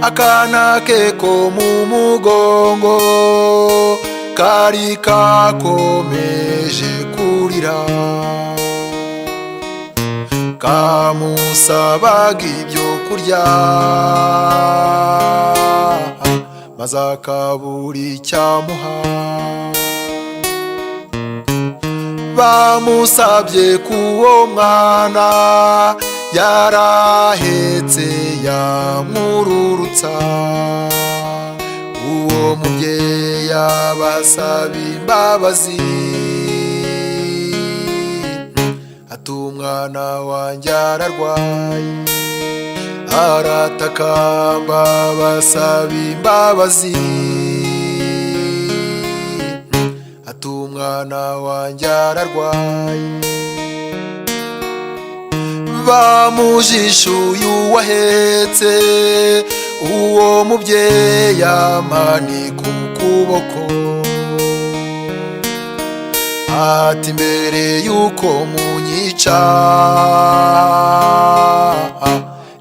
Akana ke ko mu mugongo kari kakomeje kurira, kamusabaga ibyo kurya, maze akabura icyamuha. Bamusabye k'uwo mwana yarahetse yamwururutsa, uwo mubyeyi abasaba imbabazi, ati umwana wanjye ararwaye, aratakamba abasaba imbabazi, ati umwana wanjye ararwaye. Bamujishuye uwahetse uwo mubyeyi, amanika ukuboko, ati mbere y'uko munyica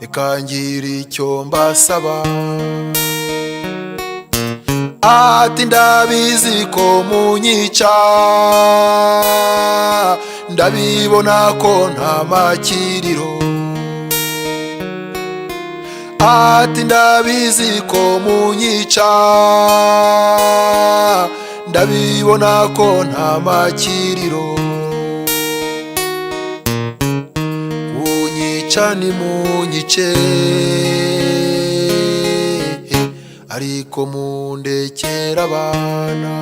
reka ngira icyo mbasaba, ati ndabizi ko munyica, ndabibona ko nta makiriro, ati ndabizi ko munyica, ndabibona ko nta makiriro, kunyica nimunyice ariko mundekera abana.